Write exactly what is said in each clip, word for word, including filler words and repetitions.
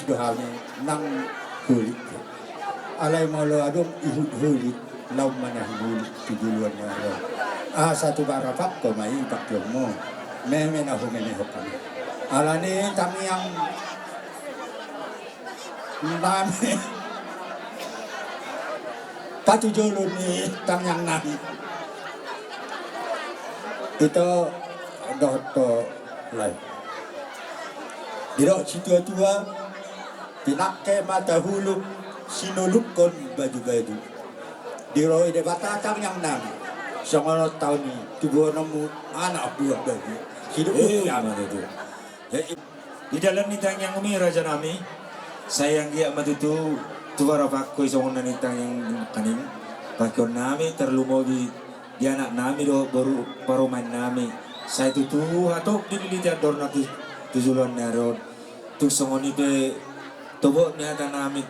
do hami nang holit. Alai molo adong ihut holit, laho ma na holit tu joloan ni ari on. Asa tupa rapat ho ma i pangkeonmu. Meme na humemehon hami. Alani tangiang nami patujolo ni tangiang nami. Ito dohot ho lae. Didok situatua, pinangke mata huluk, sinolukhon bajubaju. Dirohai Debata tangiang nami, songon on taon i tubuhononmu anak buah baju. Sidok. Eh, aman itu. Di dalan ni tangiangmi raja nami, sai anggiat ma tutu tupa rapat ho i songon na ni tangiang nangkaning. Pangkeon nami tarlumobi di anak nami dohot boru parumaen nami. Sai tutu hatop dililiti andorna tu, tu joloan ni ari on. Tung songon i pe tobok ni hata nami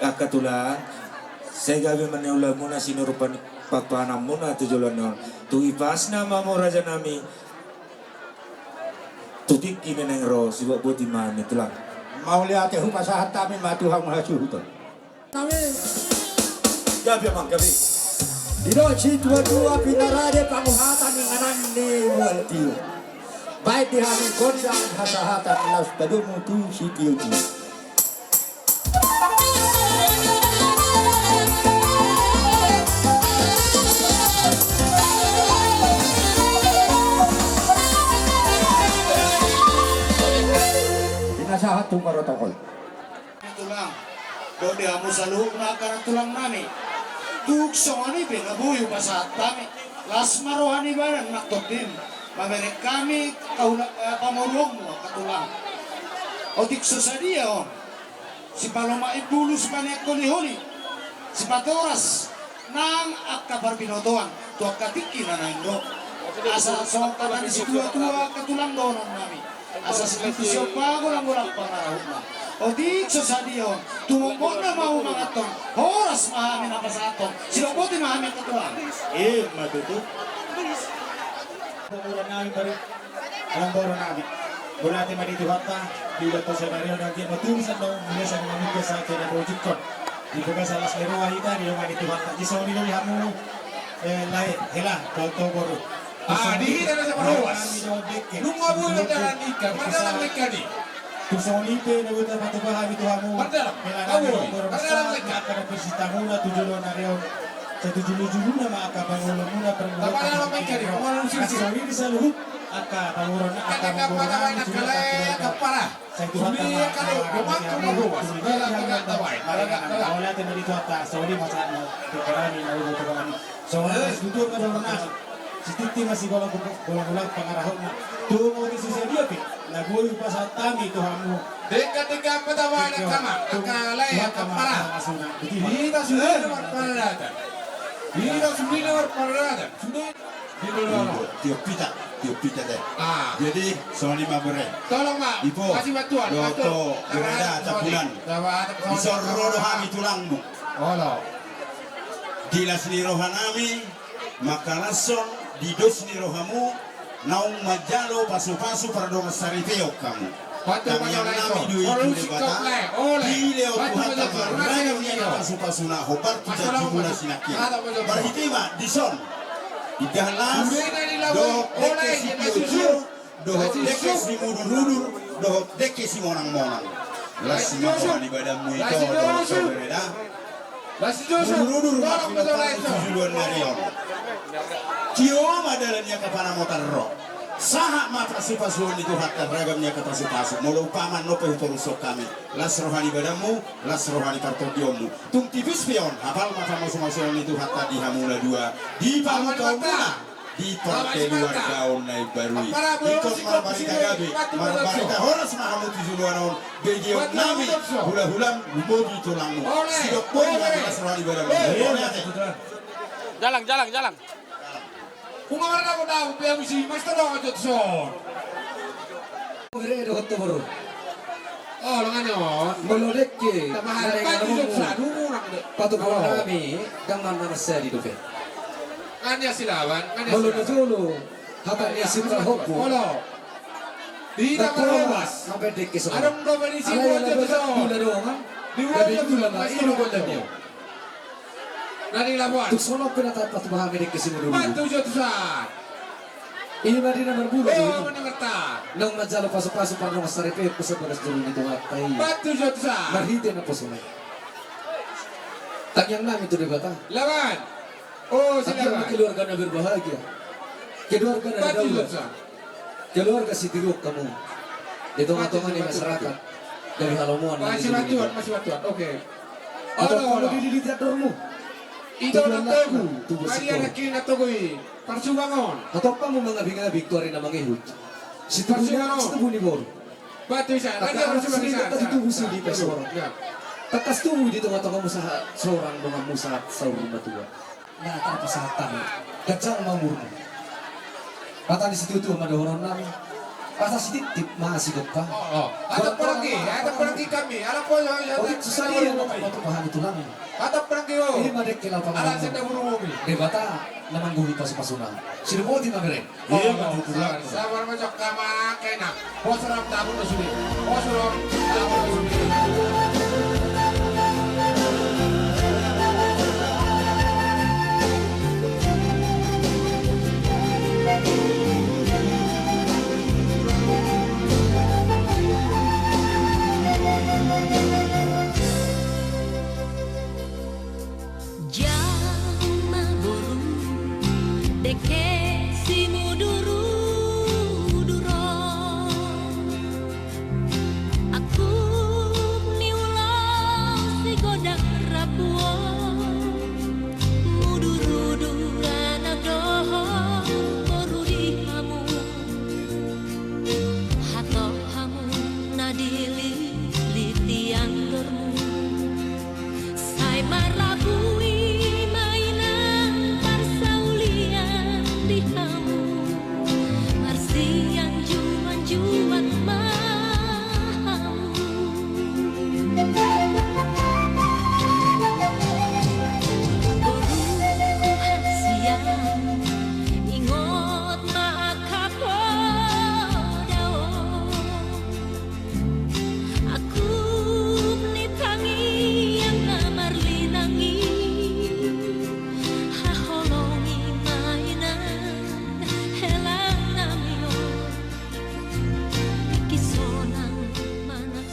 angka tulang, sai gabe ma na ulaonmuna sinur pan-, panganmuna tu joloan ni ari on. Tung ipasna ma hamu raja nami. Tu tingki na naeng ro, siboan boti ma hami tulang. Mauliate, hupasahat hami ma tu hamu hasuhuton. Nami. Gabe amang, gabe. Didok situatua, pinarade panguhatan inganan ni mual tio. Baen di hami gondang hasahatan laos padomu tu sitiotio. Pinasahat tu protokol. Tulang, dohot di hamu saluhutna angka tulang nami. Tung songon i pe na boi hupasahat hami. Las ma roha ni badan nang tondim. Mamereng hami kaula-, eh, pamoruonmu angka tulang. Otik so sadia on. Sipalomak imbulu, sipaneang holiholi, sipatoras nang angka parbinotoan tu angka tingki na naeng ro. Asa songon hata ni situatua angka tulang dohonon nami. Asa sipintu siompa golanggolang pangarahutna. Otik so sadia on, tumombo nama humangathon, horas ma hami na pasahathon, sidok boti ma hami angka tulang. Ima tutu. Pamoruon nami, Amang boru nami. Mauliate ma di Tuhanta, di ulos ni ari on, anggiat ma tulus annon, mauliate ma di Tuhanta, sai kena bojikon. Di bagasan las ni roha hita, di dongan ni Tuhanta. Di songon i do di hamu, eh, lae, hela, toltol boru. Ah, di hita na sama hoas. Nunga boi mardalan ikan, mardalan ikan i. Tung songon i pe na boi tapatupa hami tu hamu. Mardalan, hela nami, boru mardalan ikan. Angka na pinarsinta muna tu joloan ni ari on. Sai tu julu-juluna ma angka pangolomuna, pangolomuna. Tapala ma ikan i, pangolomuna. Asa songon i di saluhut. Angka pamoruon, angka pamoruon nami, sude angka para. Sai Tuhanta ma, angka pamoruon nami. Mauliate ma di Tuhanta, songon i ma sahatna, tu hami na ubo tu hami. Songon i ma situtu ma dohonon nami. Sititi ma sigolanggolang pangarahutna. Tung otik so sadia pe na boi hupasahat hami tu hamu. Denggan-denggan ma taba anak ama, angka lae, angka para. Hita sude na marparadaton. Hita sude na marparadaton. Sude. Tiop hita, tiop hita deh. Ah. Jadi, songon i ma bere. Tolong ma. Ipo, kasih bantuan, dohot bantuan. Berada, Tabulan. Di son ro do hami tulangmu. Olo. Di las ni roha nami, mangkalashon di dos ni rohamu, naung manjalo pasupasu pardongan saripeon hamu. Tangiang nami do i tu Debata, dilehon Tuhanta ma ragam ni angka pasupasuna hombar tu janjimuna sinangkin. Marhite ma dison, indahan las, dohot dengke sitiotio, dohot dengke simudurudur, dohot dengke simonangmonang. Las ma roha ni badanmu ito, dohot so bere da. Mudurudur ma pinompar tu joloan ni ari on. Tio ma dalan ni angka panamotan ro. Sahat ma pasupasuon ni Tuhanta, ragam ni angka pasupasu. Molo umpama on pe hutorushon hami. Las roha ni badanmu, las roha ni partondionmu. Tung tipis pe on, hapal ma pamasumasuon ni Tuhanta di hamu na dua. Di pamoruonmuna. Di parkeluargaon na imbaru i. Ingkon marbarita gabe, marbarita horas ma hamu tu joloan on, begeon nami, hulahulam, lumobi tulangmu. Sidok boti ma las roha ni badanmu. Jalang, jalang, jalang. Unga mardago dago pe hamu si mas tadong ajo tu son. Bere dohot tu boru. Oh, lengan on. Molo dengke. Tambahan. Patupa hami, dang manang sadi dope. Kan ya silaban, kan ya silaban. Molo na jolo, hata ni asing na hopu. Molo. Di tak perlu mas. Sampai dengke semua. Adong dope di sini. Tulang, Mas, i do gondang ni on. Na di labuan. Tung songon on pe na tapatupa hami dengke Simudurudu. Patujuh tusan. Ima di na marburu. Oh, di mana merta? Naung manjalo pasupasu pardongansaripeon, pasupasu jolo ni Tuhanta i. Patujuh tusan. Marhite naposona i, tangiang nami tu Debata. Lawan. Oh, silaban. Keluarga na berbahagia. Keluarga na daulat. Keluarga sitiruon hamu di tongatonga ni masyarakat. Dari halomoan. Masih bantuan, masih bantuan. Oke. Atau kalau di, di, di teatermu. Ito na togu. Tubuan na togu i. Parsubangon. Atau kamu mangabing-abing tu ari na mangihut. Situbu ni anak, situbu ni boru. Batu isa. Tangkas tubu si di pasorang. Tangkas tubu di tongatongamu sahat sorang donganmu sahat saur matua. Na tarpasahat hami. Ganjang ma umurmu. Hata ni situatua ma dohonon nami. Asa sitiptip ma sigompa. Oh, oh. Ada pergi, ada pergi kami. Ada pergi. Oh, susah dia mau tupahan itu lami. Ada pergi, oh. Ima dengke laho panganon. Ada senda burung. Debata na manggohi pasupasuna. Sidoboti ma bere. Iya, oh, betul. Sabar, sabar, mojok kama kena. Pos ram tabun do sude. Pos ram tabun do sude. Jama boru dengke Simudurudu ro. Angkup ni ulos di gondang rambu on. Mudurudu anak dohot boru di hamu. Hatop hamu na dilili tiang dormu. Sai marlabui ma inang parsaulian di hamu. Marsianjuanjuan ma hamu. Boru hasian, ingot ma angka poda on. Angkup ni tangiang na marlinang i, haholongi ma inang helang nami on. Kisonang manang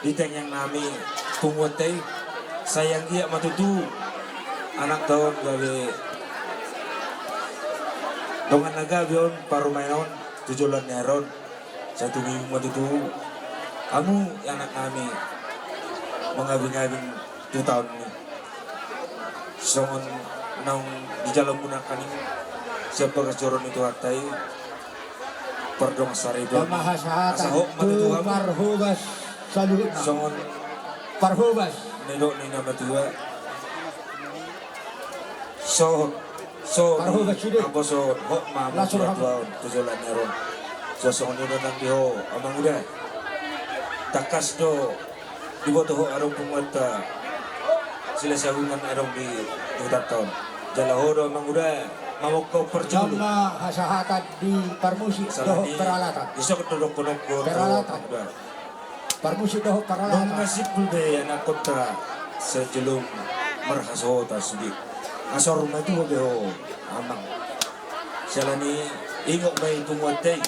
Di tangiang nami punguanta i, sai anggiat ma tutu anak taon gabe dongan na gabe on parumaen on tu joloan ni ari on. Sai tumimung ma tutu hamu anak nami mangabingabing tu taon i. Songon naung dijalo muna nangkin sian bagas joro ni Tuhanta i, pardongansaripeon. Asa hot ma tutu hamu. Parhobas saluhutna. Songon parhobas nidok ni na matua. Sohot, sohot. Parhobas sude. Anggo sohot, hot ma hamu tu joloan ni ari on. Songon i do nang di ho, Amanguda. Tangkas do diboto ho adong punguanta Silahisabungan adong di hutanta on. Jala ho do Amanguda mamungka parjolo. Jala hasahatan di parmusik dohot paralatan. Isok do dohononku tu Amanguda. Parmusik dohot paralatan. Nunga simpul be anakkonta, sebelum marhasohotan sude. Asor ma tutu be ho, Amang. Siala ni i ingot ma i punguanta i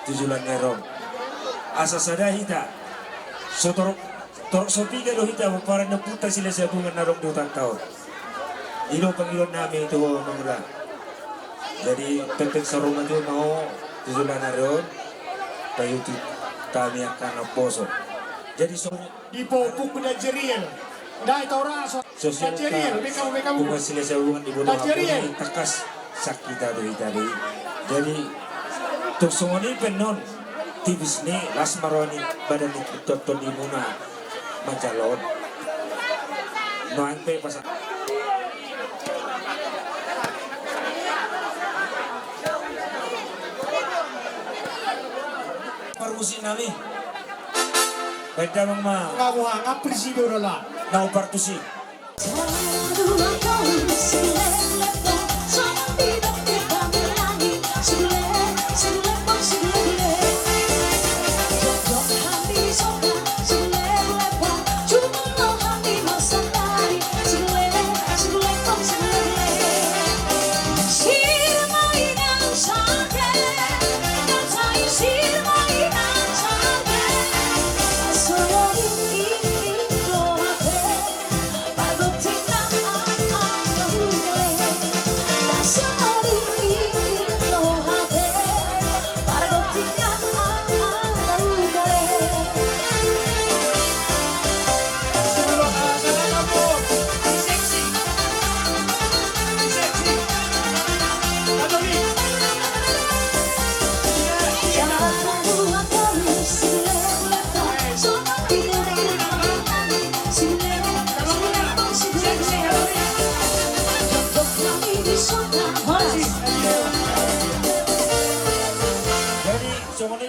tu joloan ni ari on. Asa sada hita. So torop, torop so piga do hita pomparan ni ompunta Silahisabungan na adong di hutanta on. I do pangidoan nami tu ho, Amanguda. Jadi, pengpeng saur matua ma ho tu joloan ni ari on, paihutihut hami angka naposo. Jadi, so di popuk dan jeriel. Dai taura so sosial dan jeriel, ta bekamu, bekamu. Bunga Silahisabungan diboto hamu i tangkas sangkita do hita do i. Jadi, tung songon i pe annon, tipis ni las ma roha ni badan ni tontonimuna manjalo on. Nuaeng pe pasa. Parmusik nami. Baen damang ma. Nga boha, nga presido dola. Na upartusi.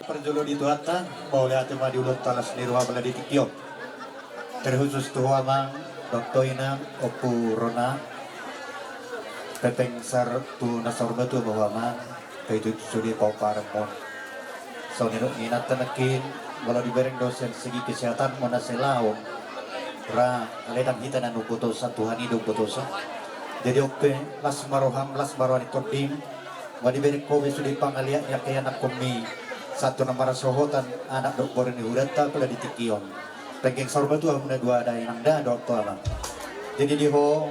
Parjolo di Tuhanta, mauliate ma di ulaonta las ni roha pala di tingki on. Terkhusus tu ho amang, dohot ho inang, Ompu Rona, pepeng sar tu na saur matua ma ho amang. Pe itu sude paoparanmon. Songon i dohot ni inanta nangkin, molo dibereng do sian segi kesehatanmon na selaon. Ra, alai ndang hita na umbotosa, Tuhan i do umbotosa. Jadi on pe, las ma roham, las ma roha ni tondim. Molo dibereng ho be sude pangaliat ni angka ianakkonmi. Sahat tu na marhasohotan, anak dohot boru ni hudanta, pala di tingki on. Penggeng saur matua hamuna dua da inang da dohot ho amang. Jadi di ho,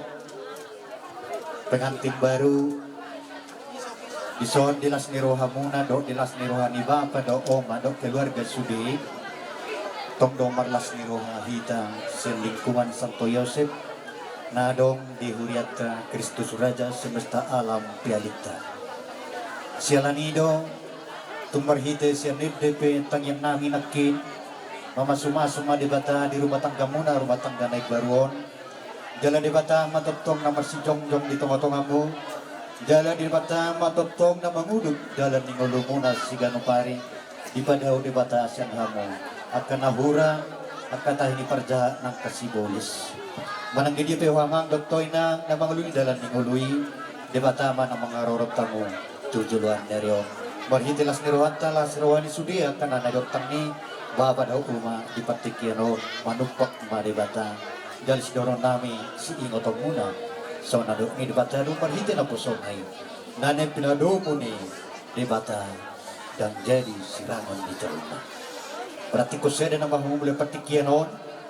pengantin baru, dison di las ni rohamuna dohot di las ni roha ni bapa dohot oma dohot keluarga sude, tong do marlas ni roha hita sian lingkungan Santo Yosep na adong di hurianta Kristus Raja Semesta Alam Pialinta. Siala ni i do, tung marhite sian ende pe tangiangnami nangkin, mamasumasu ma Debata di rumah tanggamuna, rumah tangga na imbaru on, Jala Debata ma tongtong na marsijongjong di tongatongamu. Jala Debata ma tongtong na mangudut dalan ni ngolumuna siganup ari. Dipadao Debata sian hamu angka na hurang, angka tahi ni parjahat nang angka sibolis. Manang di dia pe ho amang dohot ho inang na mangoloi dalan ni ngolu i, Debata ma na mangarorot hamu tu joloan ni ari on. Marhite las ni rohanta, las ni roha ni sude angka na nidok ni bapa dohot oma di partingkian on, manumpak ma Debata. Jala sidohononnami siingotonmuna, songon na nidok ni Debata do marhite naposona i, na naeng pinadomu ni Debata ndang jadi sirangon ni jolma. Berarti ingkon sada nama hamu mulai partingkian on,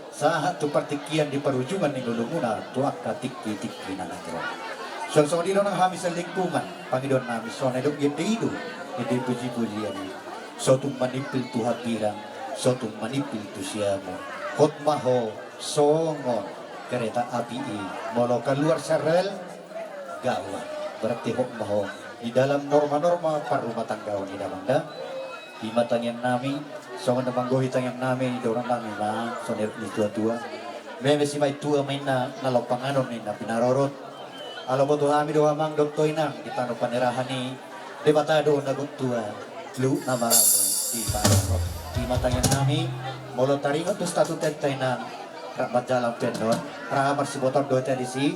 sahat tu partingkian di parujungan ni ngolumuna tu angka tingkitingki na naeng ro. Suang songon i do nang hami sian lingkungan, pangidoannami songon na nidok ni ende i do, ende pujipujian i. So tung manimpil tu hambirang, so tung manimpil tu siamun. Hot ma ho songon kereta api i, molo kaluar sian rel, gawat. Berarti hot ma ho di dalam norma-norma parrumatanggaon i damang da. I ma tangiangnami, songon na manggohi tangiangnami, dohononnami ma songon na nidok ni tuatua. Meme simatua ma inna na laho panganon ninna pinarorot. Ala boto hami do amang dohot ho inang di tano panerahan i, Debata do na gok tua, luhut na marame di parorot. I ma tangiangnami, molo taringot tu statutanta inang, rap marjalang pe annon, ra marsibotoon do hita disi.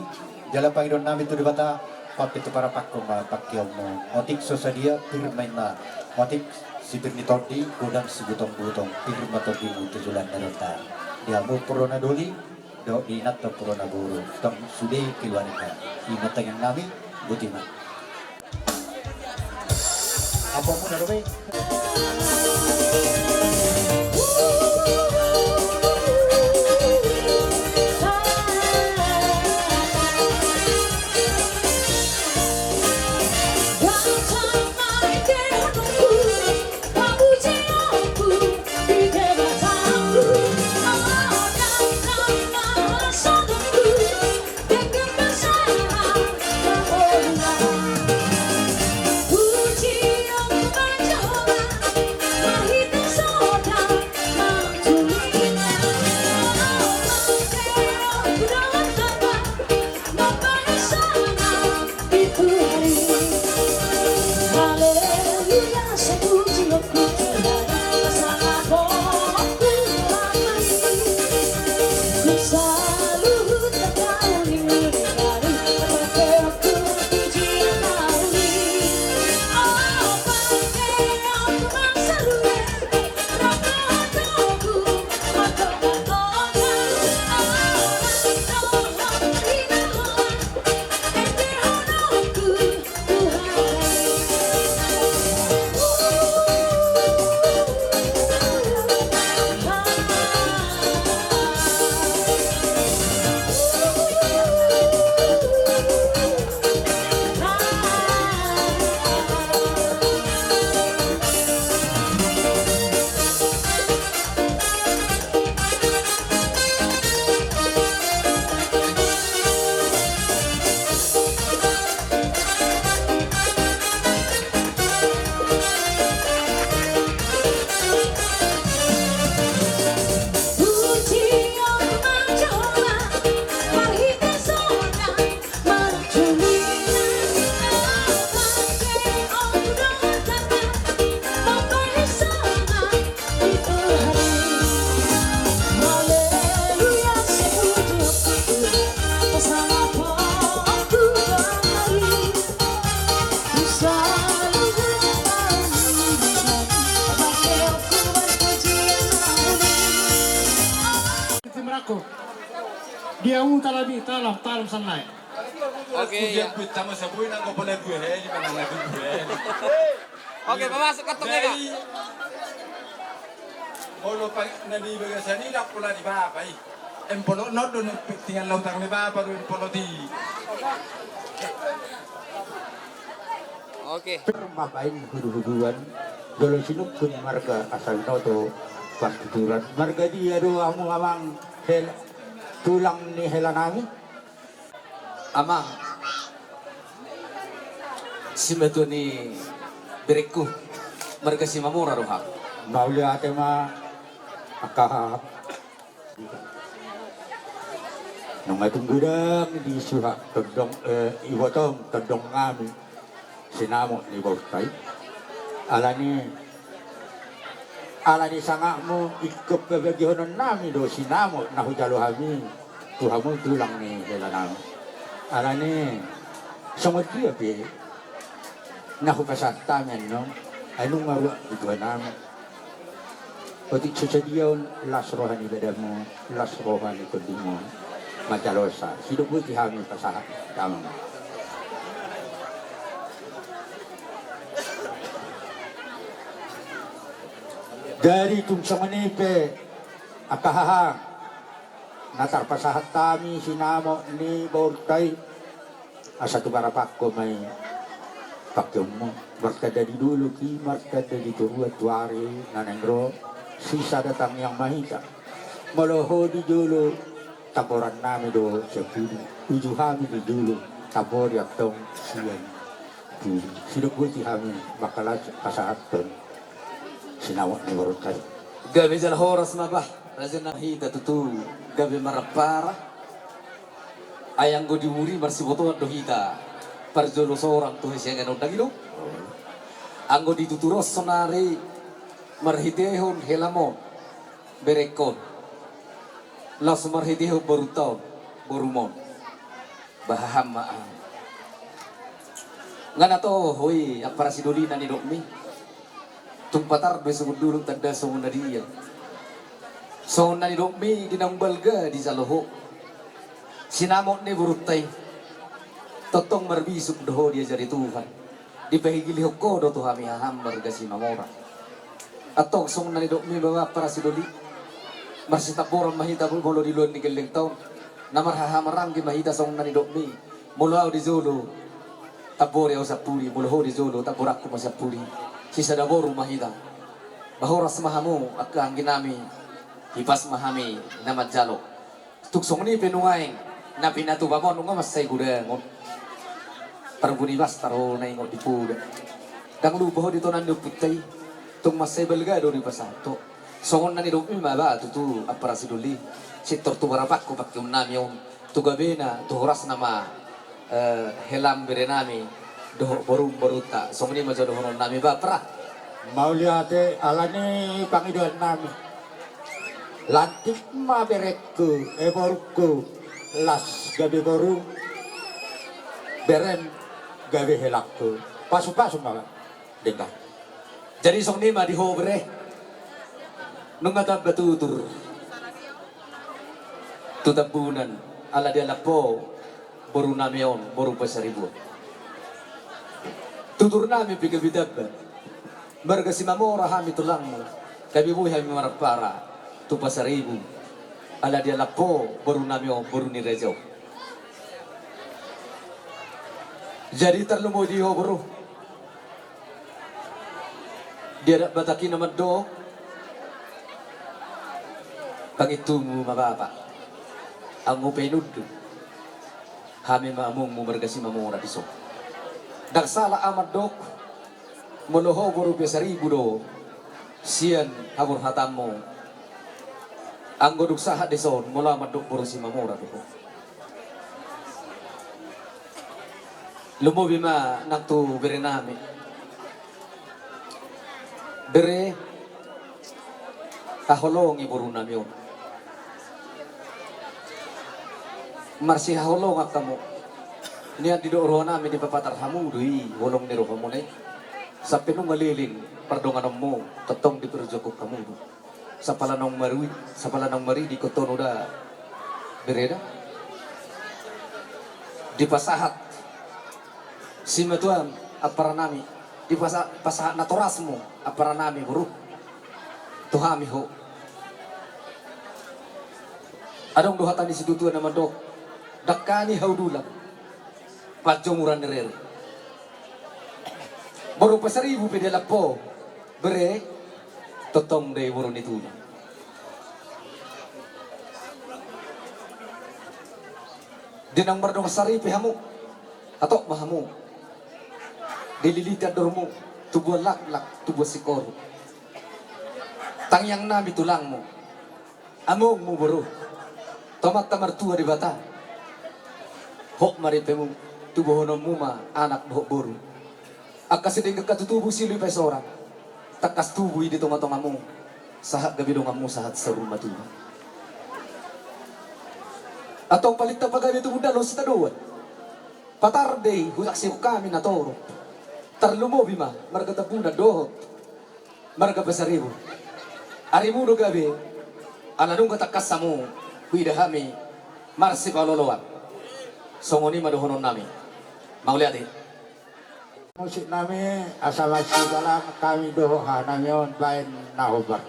Jala pangidoannami tu Debata, pampe tu parapakkon ma pangkeonmu. Otik so sadia, pir ma inna. Otik sipir ni tondi, godang sibutongbutong, pir ma tondimu tu joloan ni ari on. Di hamu purona doli, dohot di inanta purona boru, tong sude keluarga. I ma tangiangnami, boti ma. Apa pun ada be. Dia mu talabi talam talam sanai. Oke, iya. Pujian pertama sabui nang kau pala dua heli, mana lagi dua heli. Oke, Bapak, masuk kantong ya, Kak. Jadi, molo pa-, na di bagasan i, dak pola di bapa i. Empolot not do, tinggal lautang ni bapa do empolot i. Oke. Permapain hudu-huduan, jolo sinungkun marga asa binoto partuturan. Marga dia do hamu amang hel-, tulang ni hela nami? Amang, simatua ni berengku, marga Simamora do hami. Mauliate ma, angka haha. Nunga tung godang di suha tondong, eh, ibotong tondong nami. Sinamot ni borunta i. Alani, alani sangapmu ingkon pabagihonon nami do sinamot na hujalo hami tu hamu tulang ni hela nami. Alani songon dia pe na hupasahat hami annon, ai nunga ruat di tua nami. Otik so sadia on, las roha ni badanmu, las roha ni tondimu. Manjalosa, sidok boti hami pasahat damang. Jadi tung songon i pe, angka haha, na tarpasahat hami sinamot ni borunta i. Asa tu barapangko ma i pangkeonmu. Martanda di dolok i, martanda di toruan tu ari na naeng ro. Sisada tangiang ma hita. Molo ho di jolo, tamboran nami do sian pudi. Uju hami di jolo, tambori antong sian pudi. Sidok boti hami mangkalas pasahathon sinamot ni borunta i. Gabe jala horas ma bah, raja na hita tutu, gabe marampara. Ai anggo di umur i marsibotoan do hita, parjolo sorang tu hasiangan on dang i do. Anggo di tutur on sonari marhitehon helam on, berengkon, laos marhitehon borunta on, borumon. Bah haham ma aha. Nga na toho i ampara sidoli na nidokmi. Tung patar do i songon dolok tanda songon na dia. Songon na nidokmi di naung balga dijalo ho. Sinamot ni borunta i. Tongtong marbisuk do ho diajari Tuhan. Dipahigilihon ho do tu hami haham marga Simamora. Antong songon na nidokmi baba ampara sidoli. Marsitamboran ma hita molo di ulaon ni gellengta on. Na marhaha maranggi ma hita songon na nidokmi. Molo au di jolo, tambori au sian pudi, molo ho di jolo, tamboranku ma sian pudi. Sisada boru ma hita. Bah horas ma hamu angka anggi nami. Hipas ma hami na manjalo. Tung songon i pe nuaeng, na pinatupa ma on nunga mansai godang on. Parbuni basta ro na ingot di poda. Dang lupa ho di tona ni ompunta i. Tung mansai balga do dipasahat ho. Songon na nidokmi ma ba tutu ampara sidoli. Sintor tu barapangko pangkeon nami on. Tu gabena, tu horasna ma, eh, helam bere nami. Dohot borum borunta. Songon i ma jo dohonon nami ba ampara. Mauliate alani pangidoan nami. Lantik ma berengku, eh, borungku, las gabe boru, berem gabe helangku. Pasu-pasu ma, Denggan. Jadi songon i ma di ho bere. Nunga tamba tutur tu Tambunan, ala dialap ho boru nami on, boru Pasaribu. Tutur nami pe gabe tamba. Marga Simamora hami tulangmu, gabe boi hami marampara tu Pasaribu. Ala dialap ho boru nami on, boru ni raja on. Jadi tarlumobi di ho boru. Di adat Batak i na mandok, pangintumu ma bapa, anggo pe inundun, hami ma amongmu marga Simamora dison. Ndang sala ahu mandok, molo ho boru Pasaribu do sian haborhatanmu, anggo dung sahat dison, molo ahu mandok boru Simamora do ho. Lumobi ma nang tu bere nami. Bere, haholongi boru nami on. Marsihaholongan hamu. Nian didok roha nami dipapatar hamu do i holong ni rohamuna i. Sampe nunga leleng pardonganonmu, tongtong diparjuangkon hamu do. Sapala naung marui, sapala naung maridi, ingkon tonu da bere da. Dipasahat simatuam ampara nami, dipasa-, pasahat natorasmu ampara nami boru tu hami ho. Adong do hata ni situatua na mandok, dangka ni hau dulang, panjomuran ni rere. Boru Pasaribu pe dialap ho bere, tongtong do i boru ni tulang. Di naung mardongan saripe hamu, hatop ma hamu. Dililiti andormu, tubuan laklak, tubuan singkoru. Tangiang nami tulangmu, amongmu boru, tu Amanta Martua Debata. Hot ma ripemu, tubuhononmu ma anak dohot boru. Angka sidenggan hatutubu silui pe sorang, tangkas tubu i di tongatongamu, sahat gabe donganmu sahat saur matua. Antong palinta pagabe tubu dalan sitadoan. Patar do i husaksihon hami na torop. Tarlumobi ma marga Tambunan dohot marga Pasaribu. Arimu do gabe, ala nunga tangkas hamu huida hami marsipaolooloan. Songon i ma dohonon nami. Mauliate. Musik nami, asa masidalan hami dohot haha nami on baen na hombar.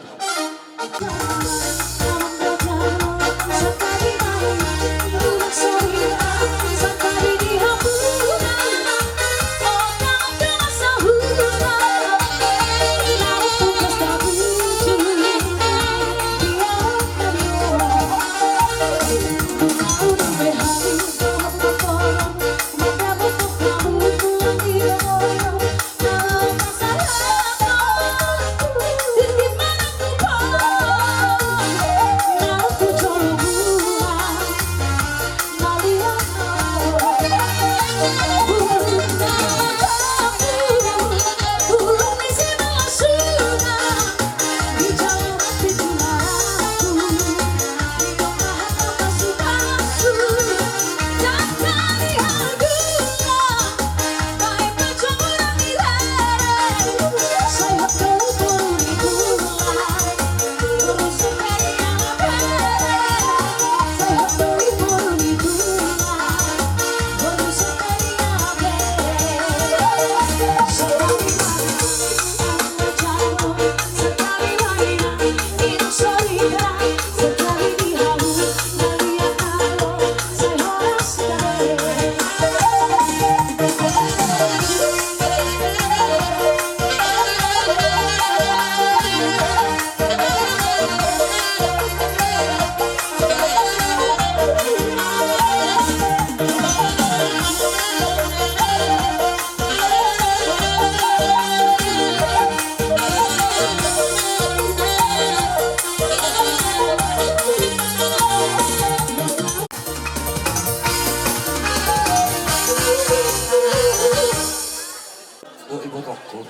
O ibotongku,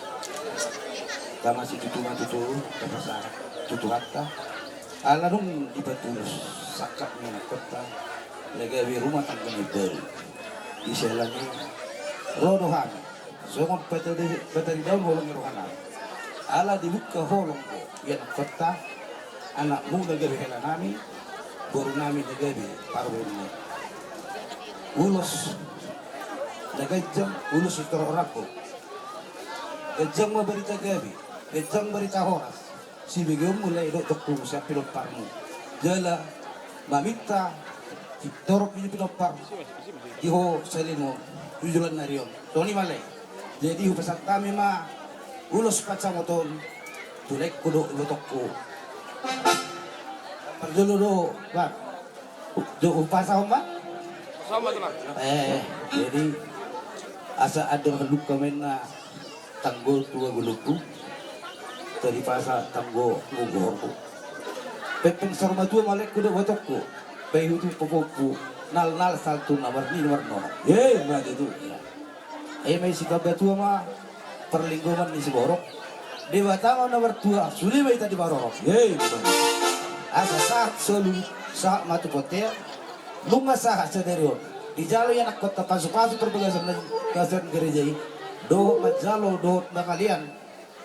tama situtu ma tutu, tapasahat tu Tuhanta. Ala dung dipatulus sangkap ni anakkonta na gabe rumah tangga na imbaru, di siala ni i ro do hami songon patari, pataridaon holong ni rohanami. Ala dibuka holong do di anakkonta, anakmu na gabe helanami, borunami na gabe parboruon. Ulos na ganjang, ulos sitorop rambu. Ganjang ma barita gabe, ganjang barita horas. Sibegeonmu lae dohot tohonmu sian pinomparmu. Jala maminta torop ni pinompar di ho salelengon tu joloan ni ari on. Songon i ma lae. Jadi hupasahat hami ma ulos pansamoton tu laengku dohot ibotongku. Parjolo do, Bang. Jolo hupasahat ma. Pasahat ma, Tulang. Eh, jadi asa adong halumpang ma inna tanggo tu agulungku, taripasa tanggo tu goarhu. Pengpeng saur matua ma laengku dohot ibotongku, bahen hutumpuk pahompu, nalnal saltu na marnini marnono. Ye, ma tutu. Ia. Ai ma i sitamba tua ma parlinggoman ni siborok. Debata ma na martua, sude ma hita diparorot. Ye, ma tutu. Asa sahat solu, sahat ma tu bontean. Nunga sahat sadari on, dijalo i anakkonta pasupasu parbagasan na gasan gareja i, dohot manjalo dohot mangalean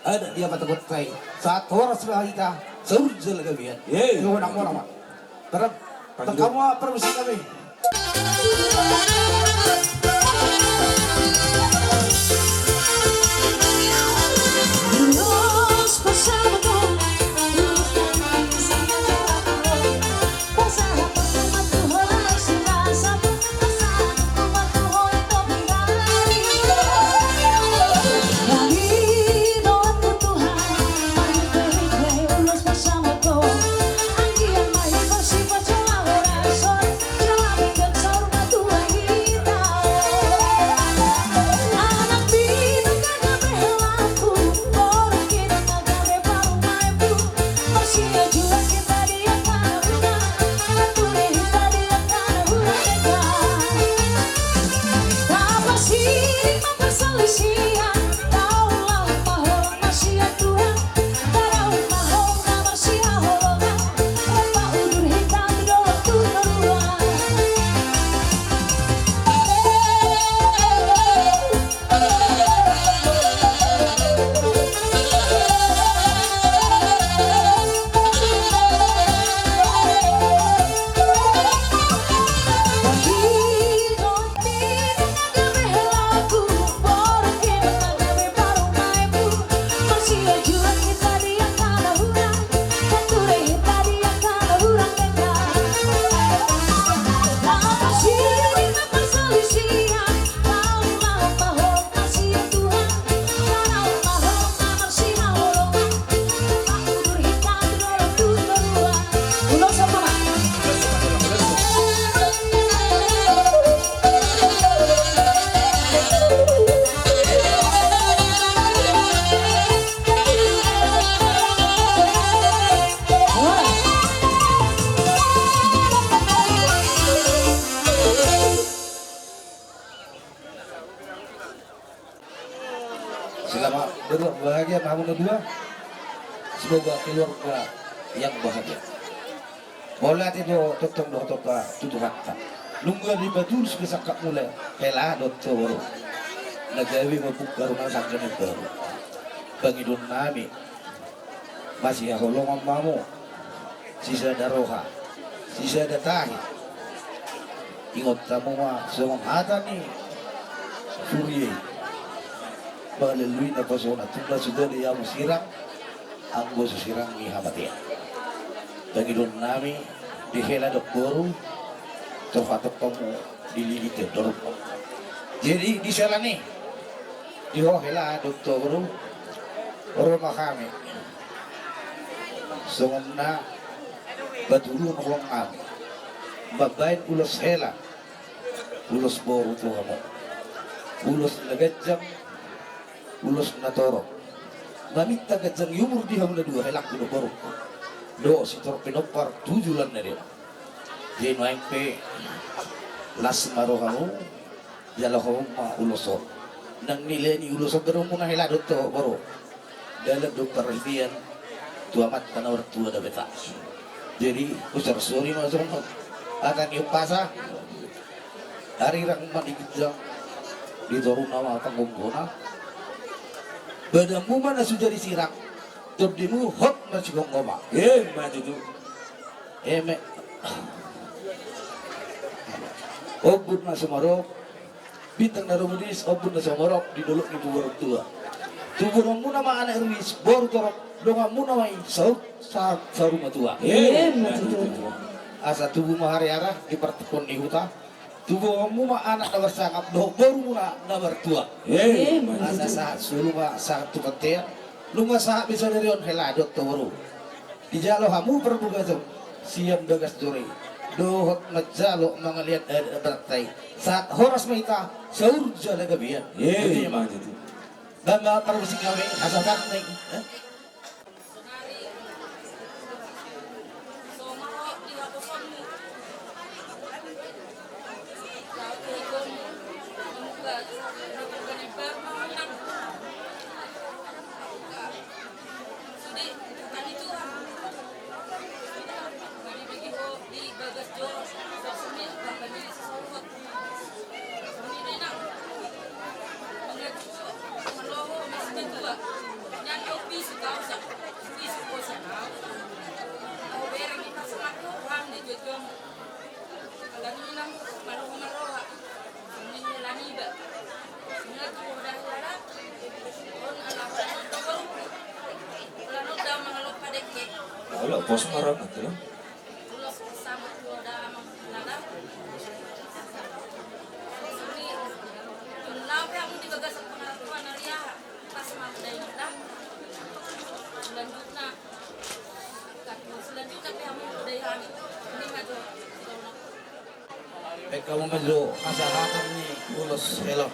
adat di amanta gonta i. Sahat horas ma hita saur jala gabean. Ye. Songon i ma. Parab, tangkas ma parmusik nami. Selamat berbahagia ma hamu na dua. Semoga keluarga yang bahagia. Mauliate do tongtong dohot Tuhanta tu Tuhanta. Nunga dipatulus be sangkapmu lae, hela dohot boru, na gabe mambuka rumah tangga na baru. Pangidoannami, masihaholongan ma hamu, sisada roha, sisada tahi. Ingot hamu ma songon hata ni huria i: Mangalului na pasona, tung na so jadi hamu sirang, anggo so sirang ni hamatean. Pangidoannami, di hela dohot boru, torop ma hamu dilili tean dohot. Jadi di siala ni i, di ho hela dohot boru, ro ma hami songon na patuduhon holong nami mambahen ulos hela, ulos boru tu hamu. Ulos na ganjang, ulos na torop. Maminta ganjang ni umur di hamu na dua, helangku dohot borungku, dohot sitorop pinompar tu joloan ni ari on. Jadi nuaeng pe las ma rohamu, jalo hamu ma ulos on. Nang nilai ni ulos on, boru, muna hela dohot boru, dalan do parhitean tu Amanta na martua Debata. Jadi, usar sori ma songon hata ni umpasa. Arirang ma di ginjang, di toru nama panggombona. Badanmu ma na so jadi sirang, tondimu hot ma sigomgoma. Emma tutu. Eme. Ombun na sumorop, bintang na rumudis, ombun na sumorop di dolok ni tubu tua. Tuburonmuna ma anak riris, boru torop, donganmuna ma i saur, sa-, saur matua. Emma tutu. Asa tubu ma hariara di partingkian ni huta. Tuburonmu ma anak na marsangap, dohot borumuna na martua. Emma tutu. Asa sahat solu ma sahat tu bontean. Nunga sahat be sadari on hela dohot tu boru. Dijalo hamu parbagason sian bagas joro i, dohot manjalo mangaliat adat na panantai. Sahat horas ma hita saur jala gabean. Emma tutu. Bamba parmusik nami, asa tak ning. Halo, pos marah nanti lah. Baen hamu ma jo hasahatan ni ulos hela.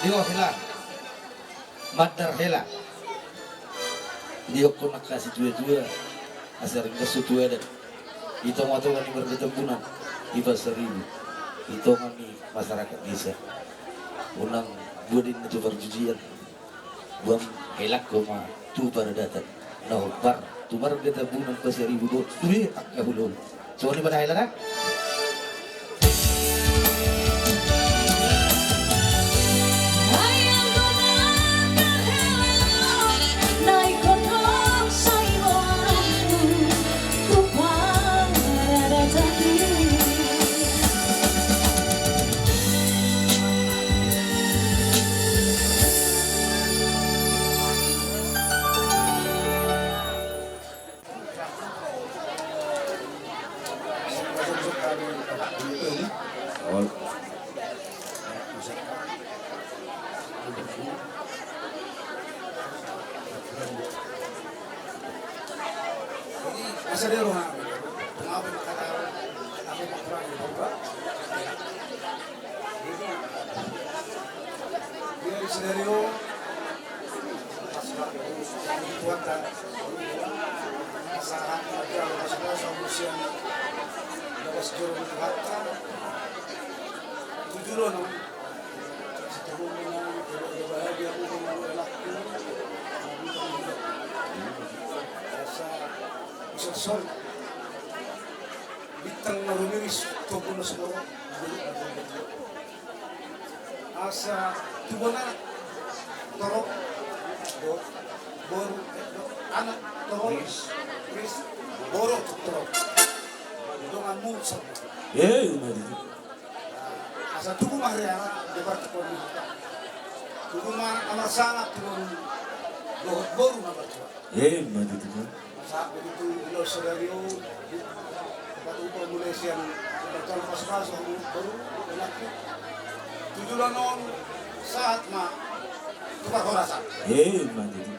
Iwa hela. Mandar hela. Didok angka situatua, asa ringgas tu adat. Di tongatonga ni marga Tambunan, di Pasaribu, di tonga ni masyarakat desa. Unang buat di na tu parjujian. Buang helak koma tu paradatan. Na hombar tu marga Tambunan Pasaribu do tu dia angka hulahula. Songon i ma da hela da. Asa dia roha. Maaf, kata aku tak pernah dibuka. Jadi, dia di sadari on, pas lagi Tuhan kan, asa hati lagi, asa, asa usian, asa juru Tuhan kan. Tujuh lo, no. Asa bisa sol. Bintang na rumiris, topuna sumoro. Asa tubuan anak torop. Bo-, boru, eh, bo-, anak torop. Ris. Ris. Boru torop. Dongan mu sama. Eh, ima di. Asa tubu ma hariara, debar tukon ni hata. Tubu ma na marsangap, tubu dohot boru na martua. Ima tutu. Asa begitu ulos sadari on, dapat upa mulai sian, dapat pas-pas, boru, enak. Tujuh lo non, sahat ma, tukar horasan. Ima tutu.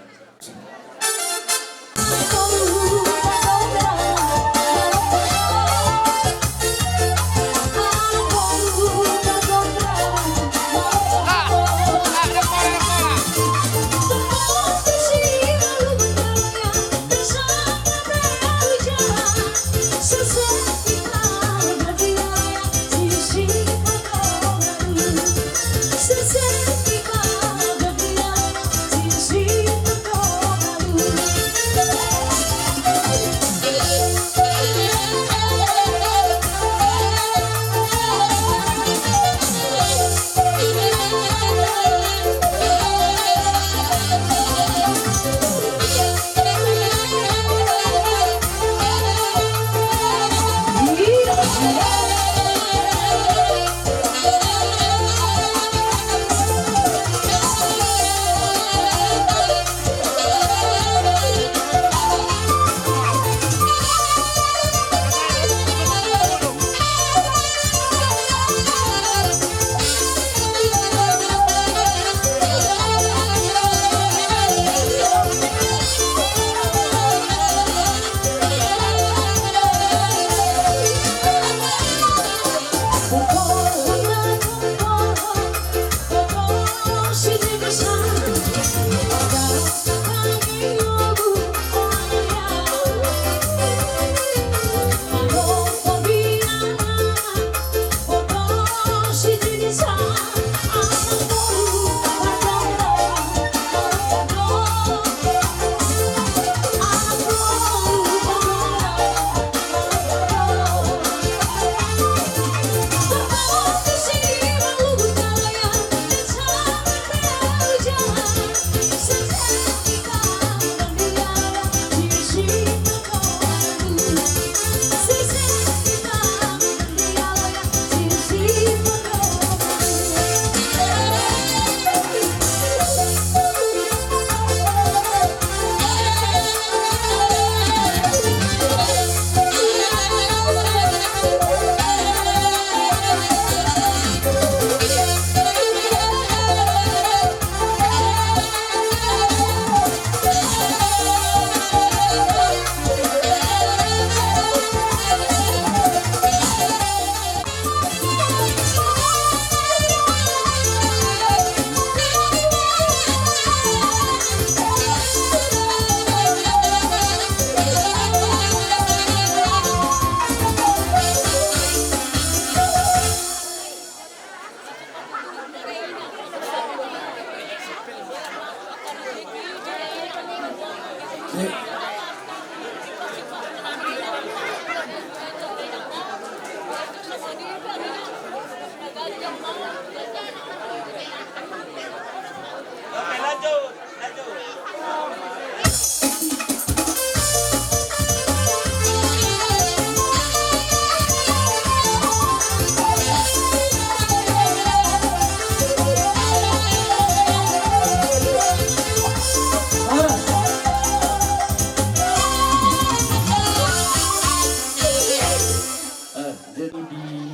Jadi di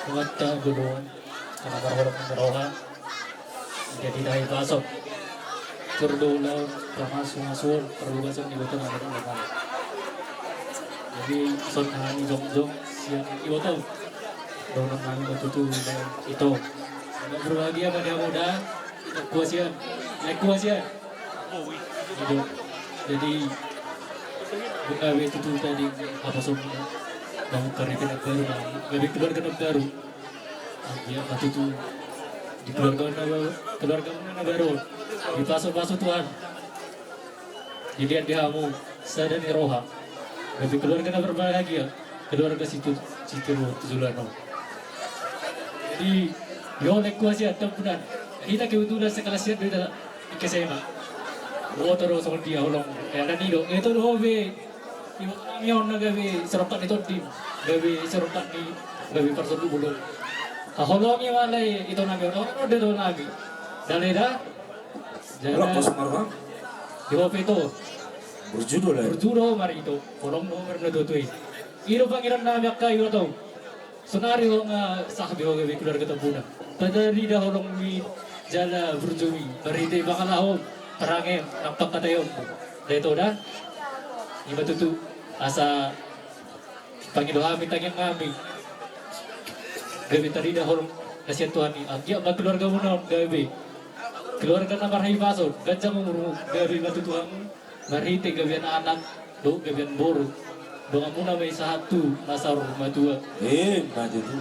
Huta Buluan, karena berholok meroha. Jadi dari pasok. Perdolan, pamasuk-masuk, perlu pasok di betul ada. Jadi, songon hami jongjong sian iboto. Dohonon nami ma tutu, ito. Selamat berbahagia ma di hamu da. Ito kuasian. Naik kuasian. Jadi, gabe tutu tadi apa sombong. Kamu karya kena baru, gabe keluarga na baru. Anggiat ma tutu di keluarga na, keluarga na baru on dipasu-pasu Tuhan. Dilehon di hamu sada ni roha. Gabe keluarga na berbahagia, keluarga situ, situ tu joloan on. Jadi, yo, naik kuasian, Tambunan. Hita kebetulan sekelas sian do hita di S M A. Boto do songon dia holong. Ya, dan ido, ito do ho be. Iboto nami on na gabe sirongkap ni tondi, gabe sirongkap ni, gabe parsonduk bolon. Haholongi ma alai ito nami on, olo do ito nami. Dale da. Jala. Ora pos marwa. Di ho pe ito. Burju do lai. Burju do mari ito. Holong do mari na tutu i. I do pangidoan nami angka iboto. Sonari ho nga sah be ho gabe keluarga Tambunan. Patarida holongmi jala burjumi marhite pangalaho, parange nang pangkataion. Da ito da. I ma tutu asa pangido hami tangiang nami. Gabe tarida holong na sian Tuhan i. Anggiat ma keluargamuna on gabe keluarga na marhahipason, ganjang umurmu, gabe ma tutu hamu. Marhite gabean anak, dohot gabean boru. Donganmuna ma i sahat tu na saur matua. Emma tutu.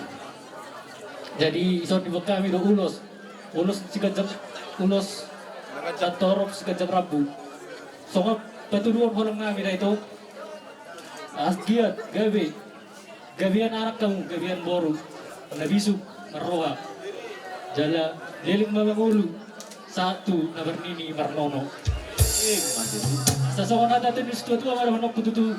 Jadi, dison diboan hami do ulos. Ulos siganjang, ulos na torop siganjang rambu. Songon patuduhon holong nami da ito. Anggiat gabe gabean anak hamu, gabean boru, na bisuk marroha. Jala leleng ma mangolu, sahat tu na marnini marnono. Emma tutu. Asa songon hata ni situatua ma dohononku tutu.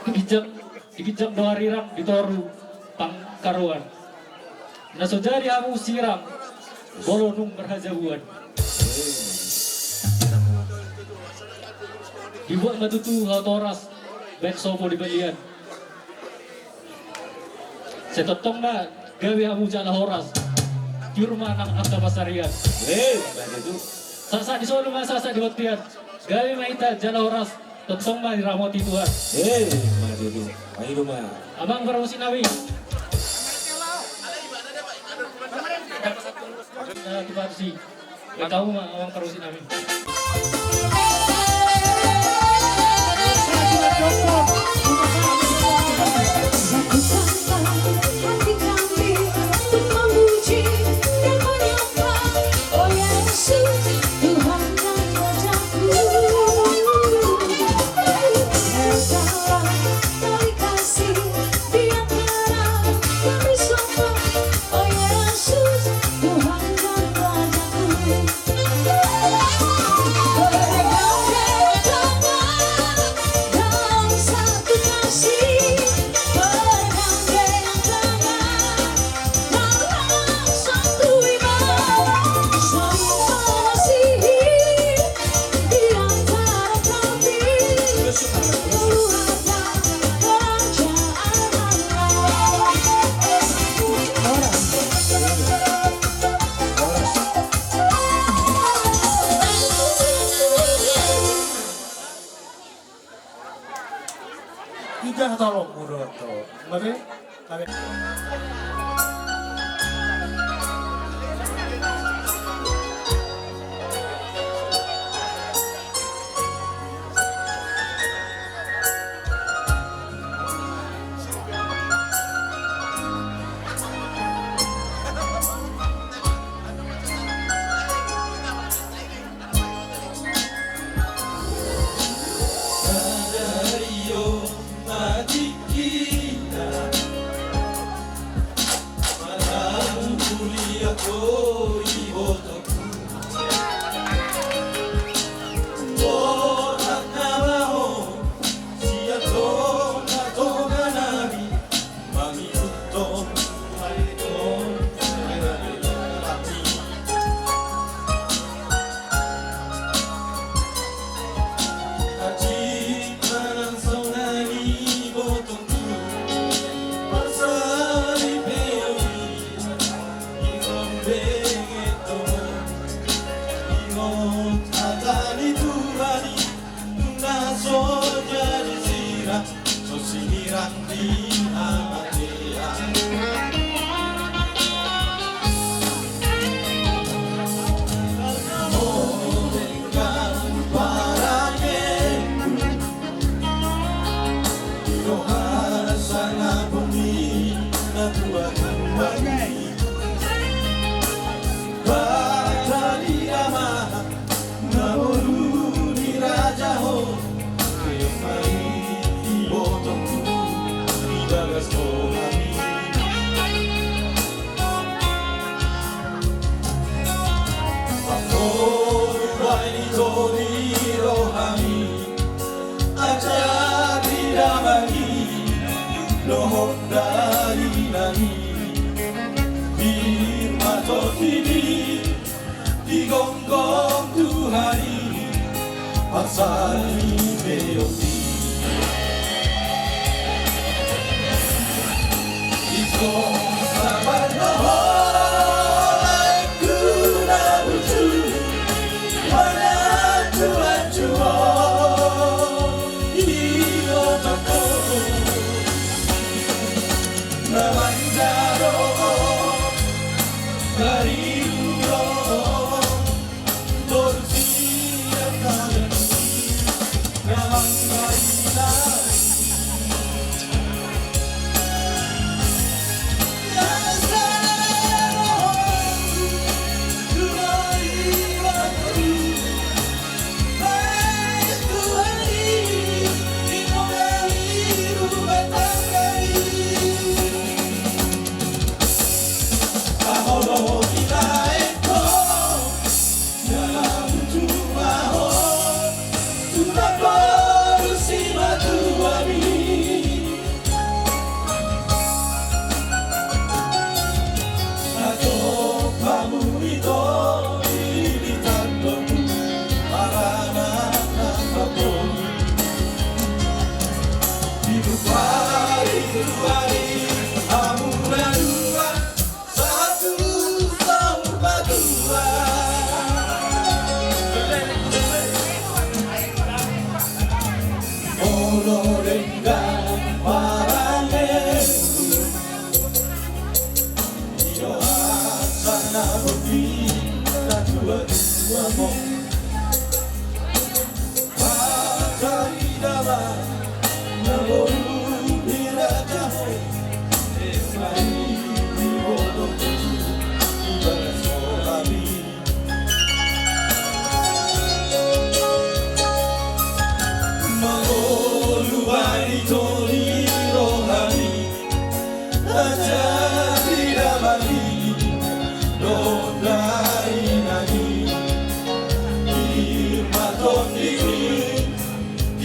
Di ginjang, di ginjang do arirang, di toru pangkaroan. Na so jadi hamu sirang, molo nunga marhajabuan. Dibuat ma tutu hatoras, baen sopo di balian. Sai tongtong ma gabe hamu jala horas. Tiur ma nang angka pansarian. Eh, bagus tu. Sahat-sahat di solu ma sahat-sahat di bontean. Gabe ma hita jala horas. Tongtong ma diramoti Tuhan. Eh, bagus tu. Ayo ma. Amang parmusik nami. Nah, tu parmusik. Baen hamu ma amang parmusik nami. Tiga tolong, udah, tolong. Babe? Roha sanapung ni natuatua i, Batak ni Dama, na boru ni raja ho, pe ma i ibotongku di bagas rohami. Pangolu baen i toli rohami, ajar di damang i dohot dainang i, pir ma tondimi di gonggong Tuhan i. Pansaripeon i. Ito sabar do ho, laengku na burju, mangacuacu ho, ito toko na manjalo, na riulo. Satu saur matua. Olo denggan parange. Io asana boti na tua tua mo.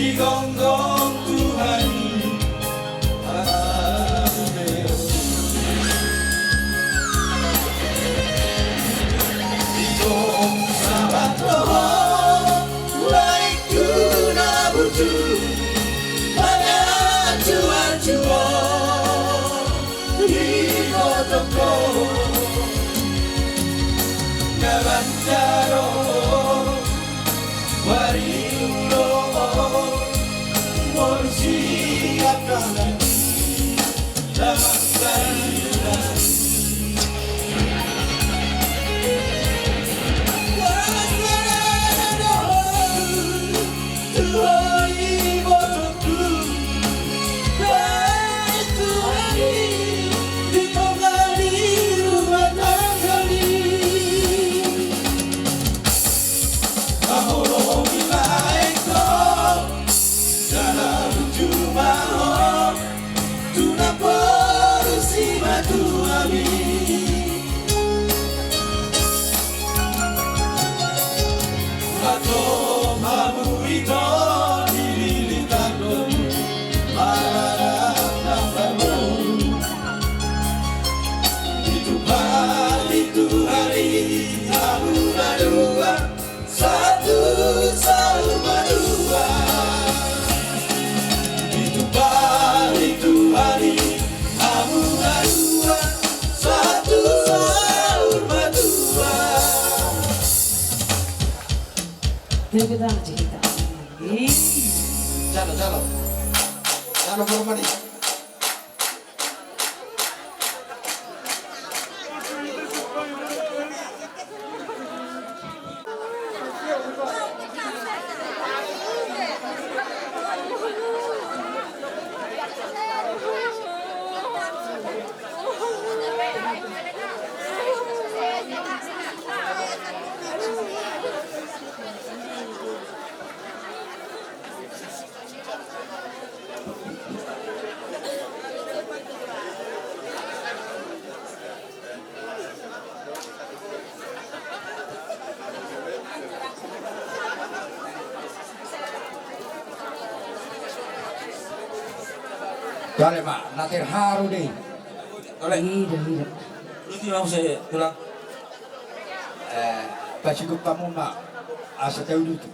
Di gonggong Tuhan i. Di tonga sabat roha, laengku na burju, mangacuacu ho. Di tonga na manjalo, wari ulo, molo siap kanan, na mangkalingan. Satu saur matua. Ditumpali Tuhan i hamu na dua, satu saur matua. Tepuk tangan, tepuk tangan. Jalo, jalo. Jalo, Bormani. Tole ma, na terharu do i. Tole. Ida, ida. Uduti ma muse, Tulang. Eh, pasigop hamu ma asa tauduti.